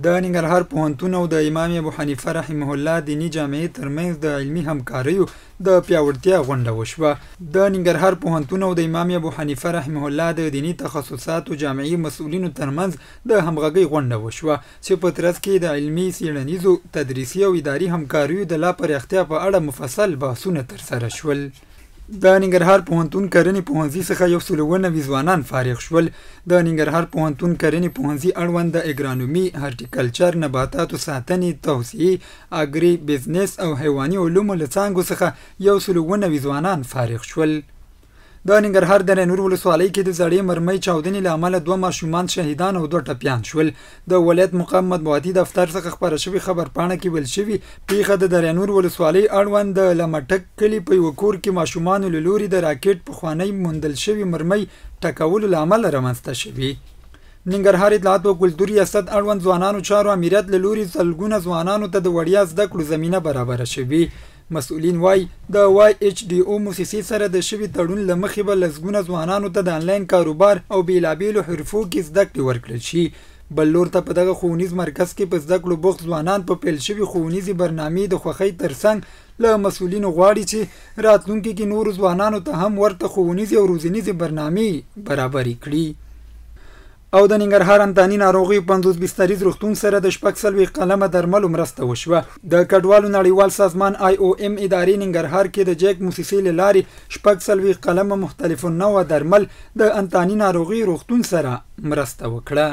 د ننګرهار پوهنتون او د امام ابو حنیفه رحمه الله دیني جامعې ترمنځ د علمي همکاریو د پیاوړتیا غونډه وشوه. د ننګرهار پوهنتون او د امام ابو حنیفه رحمه الله د دیني تخصصاتو جامعې مسؤلینو ترمنځ د همغږۍ غونډه وشوه، چې په ترڅ کې د علمي، څېړنیزو، تدریسي او اداري همکاریو د لا پراختیا په اړه مفصل بحثونه ترسره شول. د ننګرهار پوهنتون کرنې پوهنځي څخه 197 ځوانان فارغ شول. د ننګرهار پوهنتون کرنې پوهنځي اړوند د اګرانومي، هارټیکلچر، نباتاتو ساتنې، توسعې، اګري بزنس او حیواني علومو له څانګو څخه 197 ځوانان فارغ شول. د ننګرهار د رینور ولسوالۍ کې د زړې مرمۍ چاودنې له امله 2 ماشومان شهیدان او 2 ټپیان شول. د ولایت مقام مطبوعاتي دفتر څخه خپره شوې خبرپاڼه کې ویل شوي، پیښه د درینور ولسوالۍ اړوند د لمټک کلي په یوه کور کې ماشومانو له لوري د راکټ پخوانۍ موندل شوې مرمۍ ټکولو له امله رامنځته شوې. ننګرهار اطلاعات او کلتور ریاست اړوند ځوانانو چارو امیریت له لوري سلګونه ځوانانو ته د وړیا زده کړو زمینه برابره شوې. مسؤلین وایي، د وای ایچ ډي او موسسې سره د شوي تړون له مخې به لسګونه ځوانانو ته د انلاین کاروبار او بېلابېلو حرفو کې زده کړې ورکړل شي. بل لور ته په دغه ښوونیز مرکز کې په زده کړو بوخت ځوانان په پیل شوي ښوونیزې برنامې د خوښۍ ترڅنګ له مسؤلینو غواړي چې راتلونکي کې نورو ځوانانو ته هم ورته ښوونیزې او روزنیزې برنامې برابرې کړي. او د ننګرهار انتاني ناروغیو 50 بستریز روغتون سره د 46 قلمه درملو مرسته وشوه. د کډوالو نړیوال سازمان آی او ام ادارې ننګرهار کې د جیک موسسې له لارې 46 قلمه مختلف النوع درمل د انتاني ناروغیو روغتون سره مرسته وکړه.